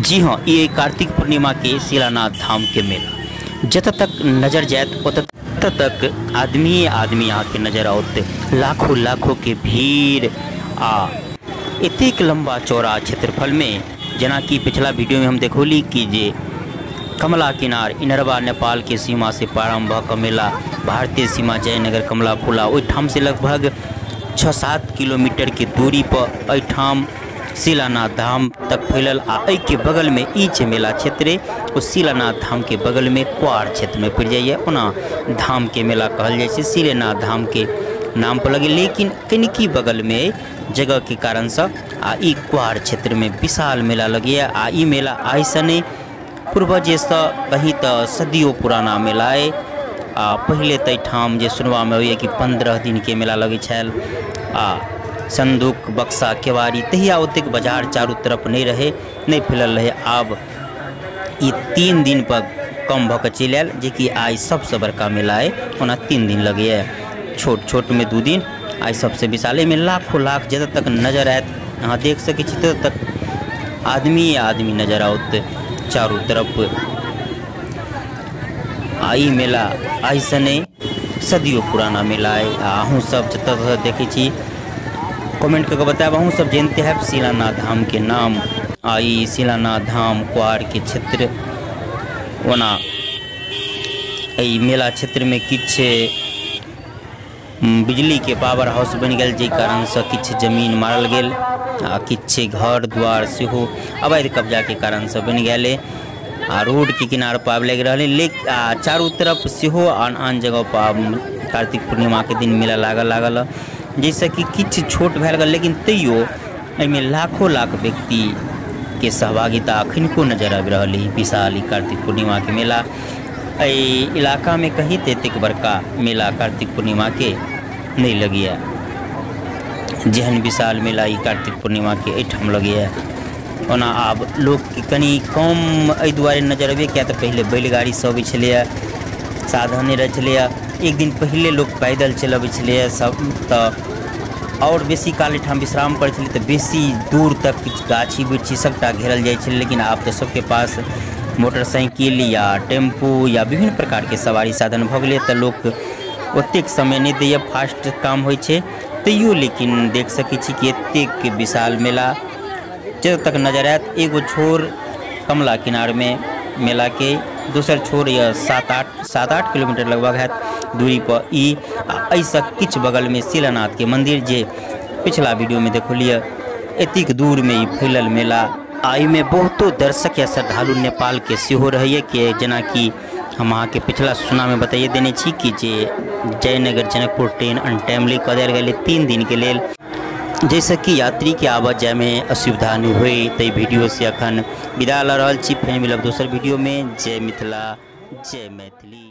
जी हाँ, ये कार्तिक पूर्णिमा के शिलानाथ धाम के मेला। जतऽ तक नजर जायत ओतऽ तक आदमी आदमी यहाँ के नजर आओत। लाखों लाखों के भीड़ आ एतेक लंबा चौड़ा क्षेत्रफल में, जेना कि पिछला वीडियो में हम देखौली कि जे कमला किनार इनरवा नेपाल के सीमा से प्रारंभ भ मेला भारतीय सीमा जयनगर कमला पुला ओहिठाम से लगभग 6-7 किलोमीटर के दूरी पर एहिठाम शिलानाथ धाम तक फैलल आ एहि के बगल में ई जे मेला क्षेत्र ओ शिलानाथ धाम के बगल में क्वार क्षेत्र में पड़ि जाइए। ओना धाम के मेला कहल जाइ छै, शिलेनाथ धाम के नाम पर लगे, लेकिन कनिकी बगल में जगह के कारण से आ ई क्वार क्षेत्र में विशाल मेला लगैए। आ ई मेला आइसँ नहि, पूर्वजेसँ कही तऽ सदियों पुराना मेला अइ। आ पहिले तऽ एहिठाम जे सुनबामे अबैए कि 15 दिनके मेला लगै छल आ संदूक बक्सा केवाड़ी तहिया ओतेक बाजार चारू तरफ नहि रहै, नहि फैलल रहै। आब ई 3 दिन पर कम भऽ कऽ चलि आयल, जेकि आइ सबसँ बड़का मेला अइ। ओना 3 दिन लगैए, छोट छोटमे 2 दिन, आइ सबसँ विशाल। एहिमे लाखों लाख जतऽ तक नजर आयत अहाँ देख सकै छी ततऽ तक आदमी आदमी नजर आओत चारू तरफ। आ ई मेला आइसँ नहि, सदियों पुराना मेला अइ। आ अहूँ सब जतऽ ततऽ देखै छी कमेंट कऽ के बतायब, अहूँ सब जानते हैं शिलानाथ धाम के नाम। आ ई शिलानाथ धाम क्वार के क्षेत्र, ओना एहि मेला क्षेत्र में किछु बिजली के पावर हाउस बनि गेल, जाहि कारणसँ किछु जमीन मारल गेल आ किछु घर द्वार सेहो अवैध कब्जा के कारणसँ बनि गेल। आ रोड के किनार पर आब लागि रहल है, लेकिन आ चारू तरफ सेहो आन आन जगह पर आब कार्तिक पूर्णिमा के दिन मेला लागल लागल, जाहिसँ कि किछु छोट भए गेल, लेकिन तैयो एहिमे लाखों लाख व्यक्ति के सहभागिता अखनको नजर आबि रहल है। विशाल कार्तिक पूर्णिमा के मेला एहि इलाकामे कहीं तऽ एतेक बड़का मेला कार्तिक पूर्णिमा के नहि लगैए जेहन विशाल मेला ई कार्तिक पूर्णिमा के एहिठाम लगैए। ओना आब लोकके कनि कम एहि दुआरे नजर अबैए, किया तऽ पहिले बैलगाड़ीसँ अबै छलैए, साधन नहि रहै छलैए। एक दिन पहिले लोक पैदल चलि अबै छलैए सब, तऽ आओर बेसी काल एहिठाम विश्राम करै छलै, तऽ बेसी दूर तक किछु गाछी वृक्षी सबटा घेरल जाइ छलै। लेकिन आब तऽ सबके पास मोटरसाइकिल या टेम्पू या विभिन्न प्रकारके सवारी साधन भऽ गेलै, तऽ लोक ओतेक समय नहि दैए, फास्ट काम होइ छै। तैयो लेकिन देख सकै छी कि एतेक विशाल मेला जतऽ तक नजर आयत, एगो छोर कमला किनारमे मेलाके, दोसर छोर यऽ 7-8 किलोमीटर लगभग हैत दूरी पर ई। आ एहिसँ किछु बगलमे शिलानाथके मंदिर, जे पिछला वीडियोमे देखलियै, एतेक दूरमे ई फैलल मेला। आ एहिमे बहुतो दर्शक या श्रद्धालु नेपालके सेहो रहैए, कि जेनाकि हम अहाँके पिछला सूचनामे बताइए देने छी कि जे जयनगर जनकपुर ट्रेन अनटाइमली कऽ देल गेलै 3 दिनके लेल, जाहिसँ कि यात्रीके आबऽ जायमे असुविधा नहि होइ। ताहि वीडियोसँ अखन विदा लऽ रहल छी, फेर मिलब दोसर वीडियोमे। जय मिथिला, जय मैथिली।